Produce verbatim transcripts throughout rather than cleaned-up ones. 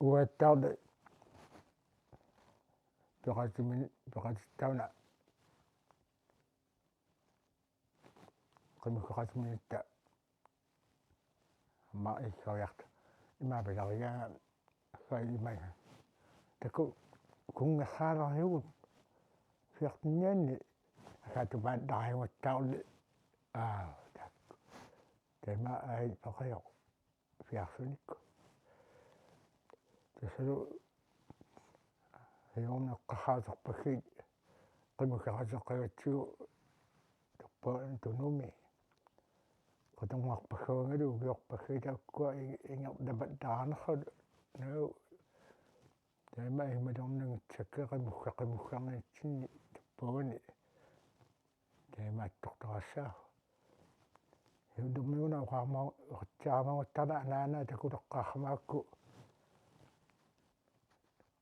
Uattaarli peqatimi-, peqatittauna qimusseqatiminnitta aamma iggaviarta. Ima pilarigaanga aggaarlu imaanga. Taakku kunngersaalaarivut fjortenianni, asaatupaallaariguttaarli. Aa, taakku. Taama ai peqajoq fjortenikkut. Tassalu siorna eqqarsaaterpassuit qimusseqateqqagatsigu tuppa tunumi. Qatornarpassuangalu ukiorpassuit taakkua i-, ingerlapallaarnerlu. Nau taama imatornanngitsakka qimusse-, qimusserniitsinni tuppavani. Taamaattortarassaaq. Juullermiuna oqarma-, oqatsiaramaguttara anaanaa takuteqqaarsimagakku.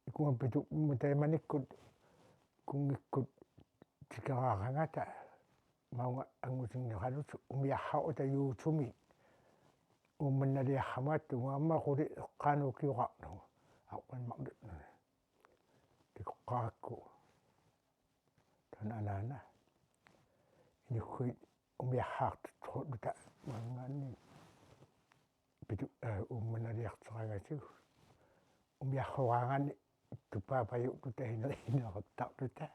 Ikunga pitu-, imma taamanikkut kunngikkut tikeraarangata maunga angutinngeralutik umiarsaarutta juutsumik. Uummannaliarsimagatta uanga aamma quli eqqaanut ukioqarnagu. Arpanmarlunni. Takoqqaakku. Taanna anaana. Inukkuit umiarsaartut truuluta maanngaanniit pitu-, aa, uummannaliarteraangatigut. Umiarsoraangaanni tupaapajuulluta ine-, ineqartarluta.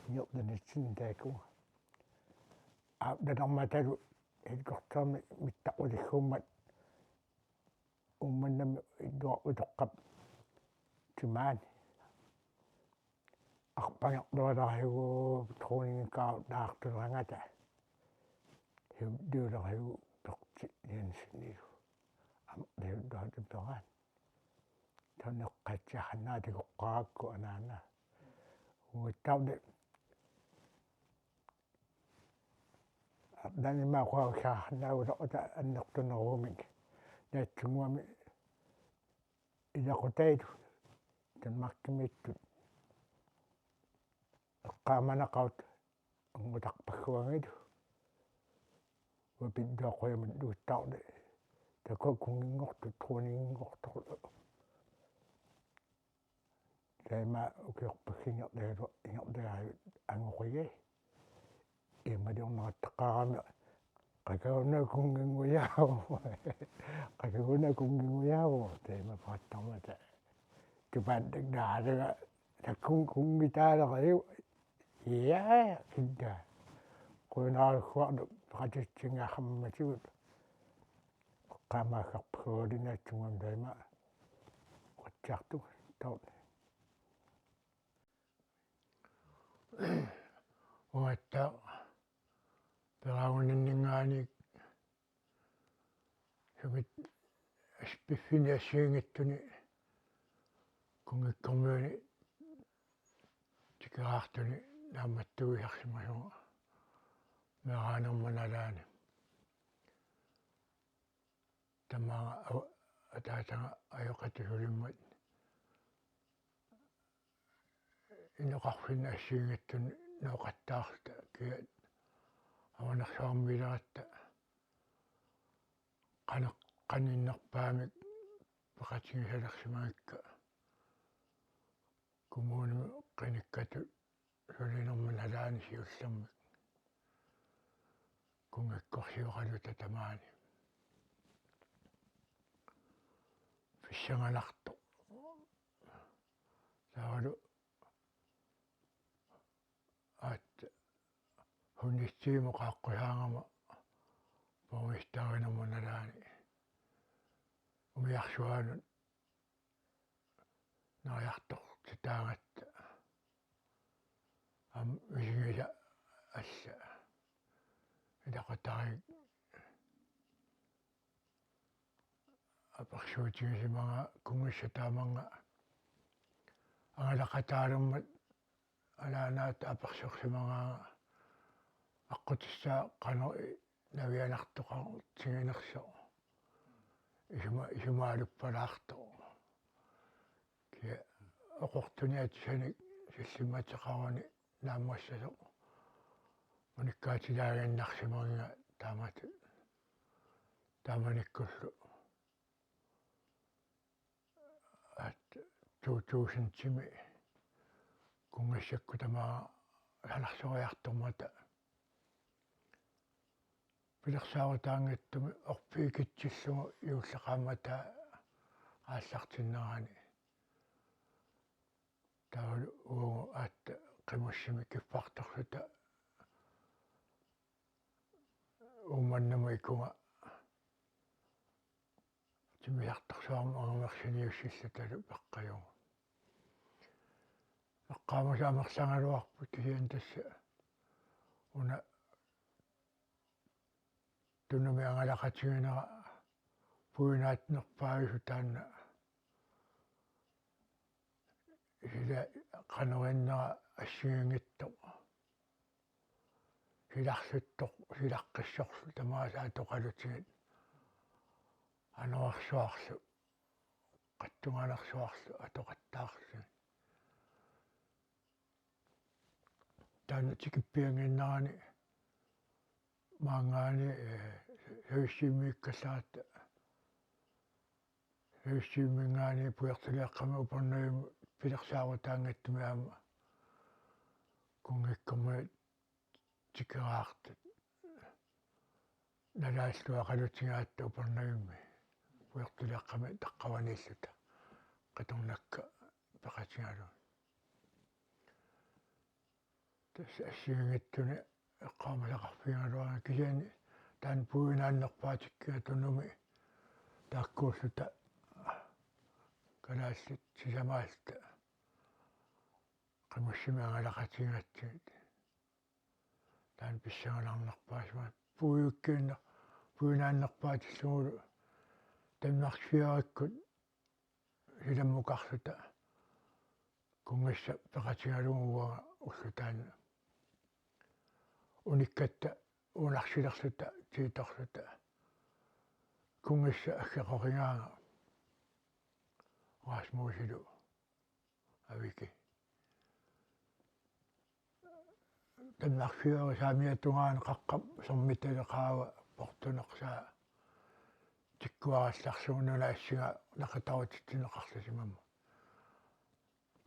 Ingerlanitsinni taakunga. Aa, tatarmatalu helikopterimi mittaqulissuummat Uummannami illuarput utoqqap timaani. Arpangerlualaarigu dronningikkut taartulerangata. Hiulliulerigu Perti Jensenilu. Aamma hiulliulerigu peraani. Taanna eqqaatsiarsinnaanngilaq takoqqaakku anaana. Uattaarli Arnanima oqaassaarnaavugut uta annertunerumik. Naatsunnguamik ilaqutariittut Danmarkimiittut eqqaamanaqaat angutarpassuanngilaq. Uanga pilluaqqujamalluuttarli. Taakku kunnginngortut, dronninginngortorlu. Taama ukiorpassuit ingerlagalu-, ingerlagaluit anguqigit. Imaaliornerattaqaarami qakaguna kunnginngujaavoq. Qakaguna kunnginngujaavoq. Taama paattarmata. Tupaallaalaaralugu taakku kunngitaalerigu. Ja, kidda. Qujanarsuarlu peqatitsinngaassammatigut. Eqqaamaasarpassuarnaatsinnguamik taama. Oqatsiartugut taava. Uattaaq peraagunninninngaanniit sumit as-, piffinni assigiinngitsuni kunngikkormiuni tikeraartuni naammattuisarsimasunga meeraanerma nalaani. Tamaanga a-, ataatsanga ajoqersuulimmat inoqarfinni assigiinngitsunik nooqattaarluta kia Avanersuarmiileratta qanoq-, qaninnerpaamik peqatigisalersimagakka kommunimi qinikkatut sulinerma nalaani siullermik. Kunngikkorsioraluta tamaani. Pissanganartoq. Taavalu aat hunnissuumik qaaqqusaagama borgmesterinerma nalaani umiarsuaanut neriartortitaagatta. Aamma misigisaq alla. Ilaqutariit apersuutigisimagaa kunngissaq taamannga angalaqataalermat anaanaata apersorsimagaanga aqqutissaa qanoq i-, navianartoqartiginersoq. Isuma-, isumaaluppalaartoq. Kia oqortuni atisanik sillimmateqaruni naammassasoq. Unikkaatilaannarsimannga taamatut. Taamanikkullu. Aat, to tusindimi kunngassakkut tamaanga sanarsoriartormata pilersaarutaanngitsumi orpiikitsillugu juulleqaammata aallartinnerani. Taavalu uagut aatsaat qimussimik kiffartorluta Uummannamut ikunga timmisartorsuarmut angumersiniussillutalu peqqajugut. Eqqaamasut amerlagaluarput kisianni tassa una Tunumi angalaqatiginera puinaannerpaajusoq taanna sila qanorinnera assigiinngitsoq silarluttoq silaqqissorlu tamaasa atoqalutigit anorersuarlu qatsunganersuarlu atoqattaarlugit. Taanna tikippiannginnerani maanngaanniit, eh, savissuummiikkallaratta. Savissuumminngaanniit pujortuliaqqami Upernavimmut pilersaarutaanngitsumi aamma kunngikkormiut tikeraartut. Nalaalluaqalutigaat Upernavimmi pujortuliaqqami taqqavaniilluta qitornakka peqatigalugit. Tassa assigiinngitsuni eqqaamasaqarfigigaluarlunga kisianni taanna puinaannerpaatikkiga Tunumi taakkuulluta kalaallit sisamaalluta qimussimik angalaqatigigatsigit. Taanna pissanganarnerpaasimasoq puiukkiinneq puinaannerpaatillugulu Danmarks Fjordikkut silammukarluta kunngassaq peqatigalugu uanga ulloq taanna unikkatta uunarsilerluta tiitorluta kunngassaq aggeqorigaanga Rasmusilu Aviki. Danmarks Fjordi saamiata tungaanut qaqqap sermitalik qaava portunersaa tikkuarallarsuup nuna assinga naqitarutinneqarlusimammat.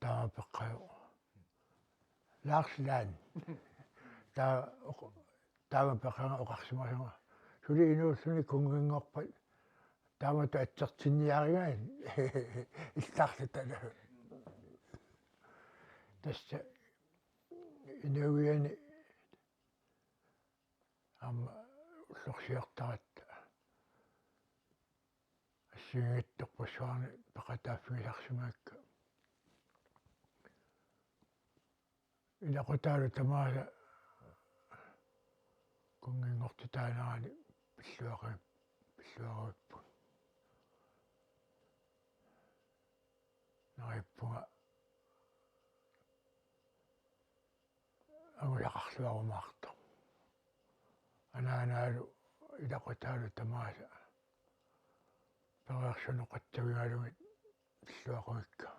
Taama peqqajoq. Lars Land. Taava oq-, taama peqqanga oqarsimasunga. Suli inuulluni kunnginngorpat taamatut atsertinniarigaat illarlutalu. Tassa inuiani aamma ullorsiortaratta assigiinngitsorpassuarni peqataaffigisarsimaakka. Ilaqutaalu tamaasa kunnginngortitaanerani pilluaqi-, pilluaruipput. Neriuppunga angusaqarluarumaartoq. Anaanaalu ilaqutaalu tamaasa periarfissat oqaatigigalugit pilluaqquakka.